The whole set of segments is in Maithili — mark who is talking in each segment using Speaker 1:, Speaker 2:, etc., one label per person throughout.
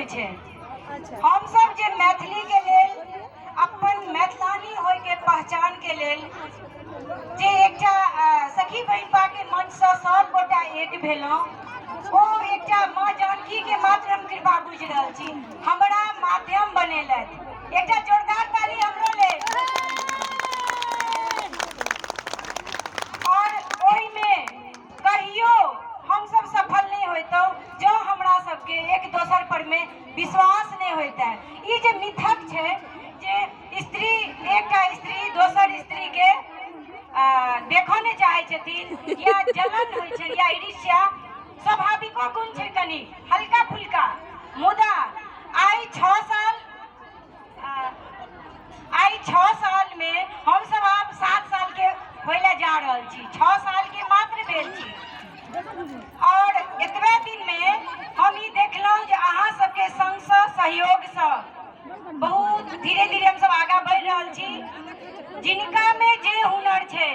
Speaker 1: होइ छै। हमसब जे मैथिलीके लेल, अपन मैथिलानी होइके पहचानके लेल जे एकटा सखी बहिनपाके मंचसँ सब गोटा एक भेलहुँ, ओ एकटा माँ जानकीके मात्र हम कृपा बुझि रहल छी, हमरा माध्यम बनेलथि। एकटा जोरदार ताली हमरो लेल। और ओहिमे कहियो हमसब सफल नहि होइतहुँ जँ हमरा सबके एक दोसर पर मे विश्वास नहि होइतै। ई जे मिथक छै जे स्त्री, एकटा स्त्री दोसर स्त्रीके देखऽ नहि चाहै छथिन या जलन होइ छै या ईर्ष्या, स्वाभाविको गुण छै कनि हल्का फुल्का, मुदा आइ 6 साल, आइ 6 सालमे हमसब आब 7 सालके होइ लए जा रहल छी, 6 सालके मात्र भेल छी और एतबे दिनमे हम ई देखलहुँ जे अहाँ सबके सङ्गसँ, सहयोगसँ बहुत धीरे धीरे हमसब आगाँ बढ़ि रहल छी। जिनकामे जे हुनर छै,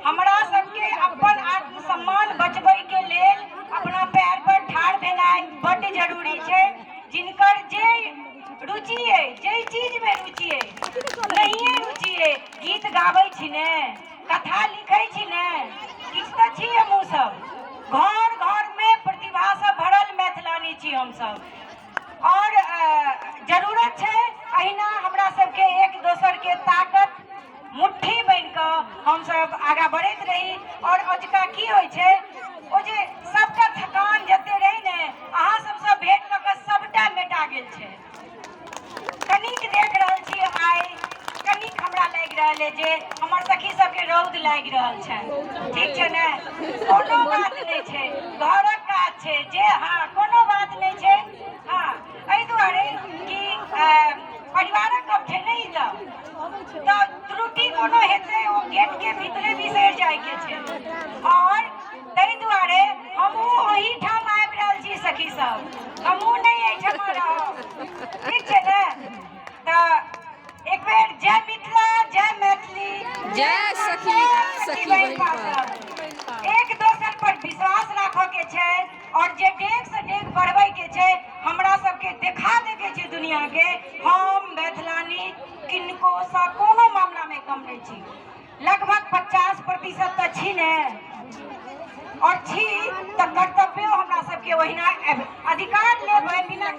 Speaker 1: हमरा सबके अपन आत्मसम्मान बचबैके लेल अपना पैर पर ठाढ़ भेनाइ बड्ड जरूरी छै। जिनकर जे रुचि अइ, जाहि चीजमे रुचि अइ, नहिए रुचि अइ, गीत गाबै छी ने, कथा लिखै छी ने, किछु तऽ छी हमहूँ सब। घर घरमे प्रतिभासँ भरल मैथिलानी छी हमसब और जरूरत छै अहिना हमरा सबके एक दोसरके ताकत मुट्ठी बनि कऽ हमसब आगाँ बढ़ैत रही। और अजुका की होइ छै, ओ जे सबटा थकान जते रहै ने, अहाँ सबसँ भेंट कऽ कऽ सबटा मेटा गेल छै। कनिक देख रहल छी आइ, कनिक हमरा लागि रहल अइ जे हमर सखी सबके रौद लागि रहल छनि। ठीक छै ने? कोनो बात नहि छै, घरक काज छै जे। हँ, कोनो बात नहि छै। हँ, एहि दुआरे कि परिवारक गप छै ने ई, तऽ त्रुटि कोनो हेतै ओ गेटके भीतरे बिसरि जाइके छै और ताहि दुआरे हमहूँ ओहिठाम आबि रहल छी सखी सब, हमहूँ नहि एहिठाम रहब। ठीक छै ने? तऽ एक बेर जय मिथिला, जय मैथिली,
Speaker 2: जय सखी सखी बहिनपा।
Speaker 1: एक दोसर पर विश्वास राखऽ के छै और जे डेग से डेग बढ़बै के छै, हमरा सबके देखा दे के छै दुनिया के, हम मैथिलानी किनको सँ कोनो मामला में कम नहि छी। लगभग 50% तऽ छी ने, और छी तऽ कर्तव्यो हमरा सबके ओहिना अधिकार लेबै बिना